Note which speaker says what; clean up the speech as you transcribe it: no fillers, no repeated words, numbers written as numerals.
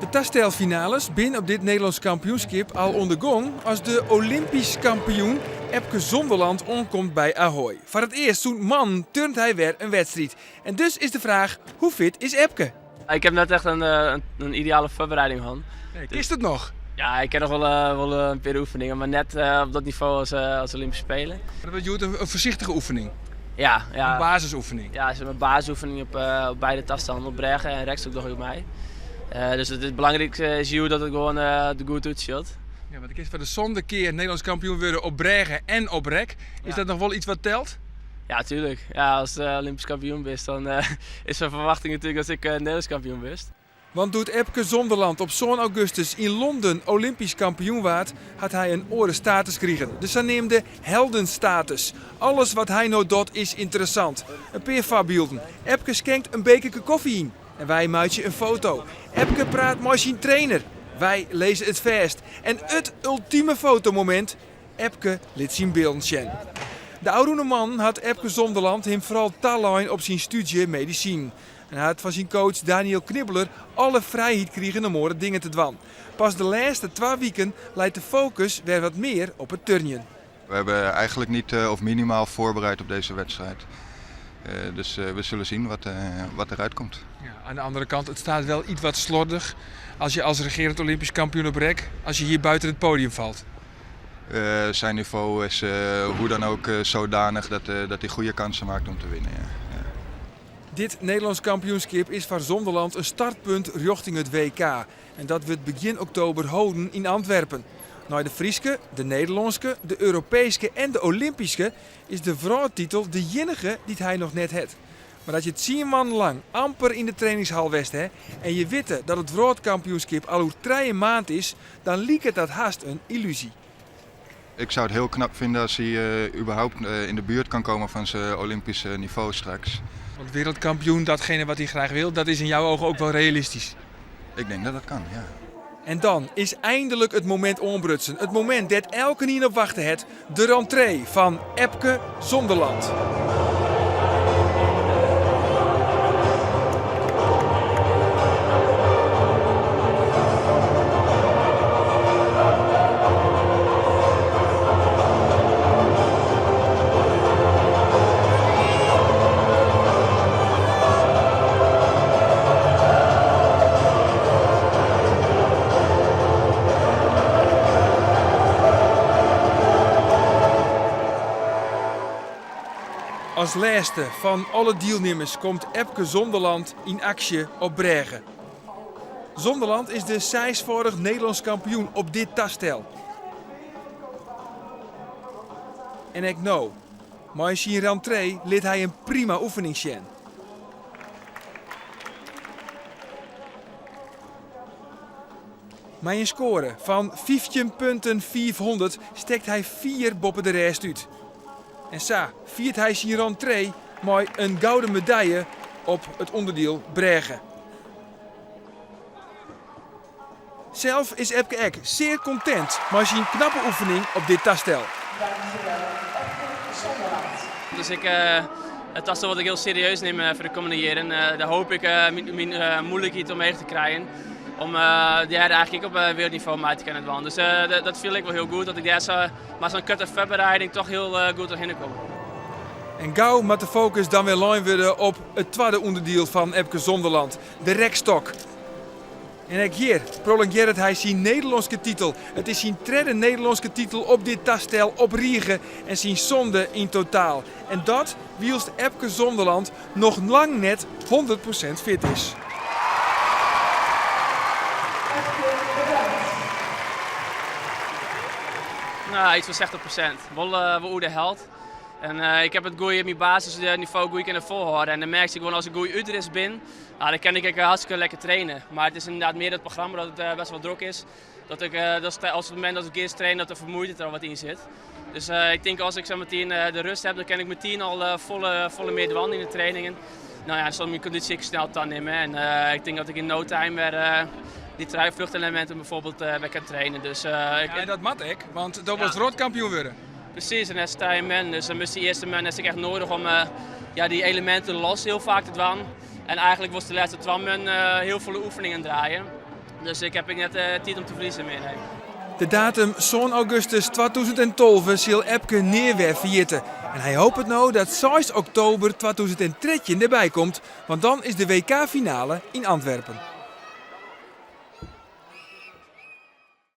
Speaker 1: De tastelfinales binne op dit Nederlânsk kampioenskip al oan de gong as de Olympysk kampioen Epke Zonderland oankomt by Ahoy. Foar it earst sûnt moannen turnt hy wer in wedstriid. En dus is de fraach, hoe fit is Epke?
Speaker 2: Ik heb net echt een ideale voorbereiding gehad.
Speaker 1: Nee, kinst it noch?
Speaker 2: Ja, ik ken noch wol in pear oefeningen, mar net op dat nivo as Olympische Spelen.
Speaker 1: Dat wurdt hjoed in foarsichtige oefening?
Speaker 2: Ja.
Speaker 1: In basisoefening?
Speaker 2: Ja, zeg maar basisoefening op beide tastanden, op brêge en rekstok doch ik mei. Dus it is belangryk is hjoed dat it gewoan der goed útsjocht.
Speaker 1: Ja, want kinst foar de sânde kear Nederlânsk kampioen wurde op brêge en op rek. Is dat noch wol iets wat telt?
Speaker 2: Ja, tuurlijk. Ja, ast Olympysk kampioen bist, dan is de ferwachting natuerlik datst ek Nederlânsk kampioen bist.
Speaker 1: Want doe't Epke Zonderland op sân augustus yn Londen Olympysk kampioen waard, hat hy in oare status krigen, de saneamde heldenstatus. Alles wat hy no docht is ynteressant. In pear foarbylden, Epke skenkt in bekerke kofje yn en wy meitsje in foto. Epke praat mei syn trainer, wy lizze it fêst. En it ultime fotomomint, Epke lit syn bylden sjen. De ôfrûne moannen hat Epke Zonderland him foaral talein op syn stúdzje medisinen. En hy hat fan syn coach Daniël Knibbeler alle frijheid krigen om oare dingen te dwaan. Pas de lêste twa wiken leit de fokus wer wat mear op it turnjen.
Speaker 3: We hebben eigenlijk niet of minimaal voorbereid op deze wedstrijd. Dus we zullen zien wat eruit komt.
Speaker 1: Ja, aan de andere kant, het staat wel iets wat slordig als je als regerend Olympisch kampioen op rek, als je hier buiten het podium valt.
Speaker 3: Zijn niveau is hoe dan ook zodanig dat hij goede kansen maakt om te winnen. Ja. Ja.
Speaker 1: Dit Nederlânsk kampioenskip is foar Zonderland in startpunt rjochting it WK. En dat wurdt begjin oktober holden yn Antwerpen. Nei de Fryske, de Nederlânske, de Europeeske en de Olympyske is de wrâldtitel de iennige dy't hy noch net hat. Mar as je tsien moannen lang amper yn de trainingshal west ha en je witte dat it wrâldkampioenskip al oer trije maand is, dan liket dat hast in ylluzy.
Speaker 3: Ik zou het heel knap vinden als hij überhaupt in de buurt kan komen van zijn Olympische niveau straks.
Speaker 1: Want wereldkampioen, datgene wat hij graag wil, dat is in jouw ogen ook wel realistisch?
Speaker 3: Ik denk dat dat kan, ja.
Speaker 1: En dan is eindelijk it momint oanbrutsen. It momint dêr't elkenien op wachte hat, de rentree fan Epke Zonderland. As lêste fan alle dielnimmers komt Epke Zonderland yn aksje op brêge. Zonderland is de seisfâldich Nederlânsk kampioen op dit tastel. En ek no, mei syn rentree lit hy in prima oefening sjen. Mei in skoare fan 15 punten 500 stekt hy fier boppe de rest út. En sa fiert hy syn rentree mei in gouden medalje op it ûnderdiel brêge. Sels is Epke ek sear kontint mei syn knappe oefening op dit tastel.
Speaker 2: Dus ik, it tastel wat ik hiel serieus nim foar de kommende jierren. Dêr hoopje ik myn muoilikheid omheech te krijen. Om dêr eigentlik ek op wereldnivo mei te kinnen dwaan. Dus dat fiel ik wol hiel goed, dat ik dêr sa mei sa'n koarte foarbereiding toch hiel goed trochhinne kom.
Speaker 1: En gau moat de fokus dan wer lein wurde op it twadde ûnderdiel fan Epke Zonderland, de rekstok. En ek hjir prolongearret hy syn Nederlânske titel. It is syn tredde Nederlânske titel op dit tastel op rige en syn sânde yn totaal. En dat wylst Epke Zonderland noch lang net 100% fit is.
Speaker 2: Nou, iets fan 60%. Wol oer de helte. En ik ha it goede, myn basisnivo goed kinnen folhâlde. En dan merk ik gewoan as ik goed útrêste bin, nou, dan kin ik ek hartstikke lekker traine. Mar it is ynderdaad mear dat programma dat it best wol drok is. Dat ik, dat as it momint dat ik earst train, dat de fermoeidheid der al wat yn sit. Dus ik tink as ik sa metien de rêst ha, dan kin ik metien al folle mear dwaan yn de trainingen. Nou ja, dan sil myn kondysje ek snel tanimme. En ik tink dat ik yn no time wer dy trije fjochteleminten bijvoorbeeld wer kin traine. Dus, ik,
Speaker 1: Ja, en dat moat ek, want do wolst wrâldkampioen wurde.
Speaker 2: Presys, en dat is men. Dus dan moast dy earste moanne is ek echt nedich om ja, dy eleminten los hiel faak te dwaan. En eigentlik wolst de lêste twa moannen hiel folle oefeningen draaie. Dus ik heb ek net tiid om te ferliezen mear, nee.
Speaker 1: De datum sân augustus 2012 sil Epke nea wer ferjitte. En hy hopet no dat 6 oktober 2013 derby komt, want dan is de WK-finale yn Antwerpen.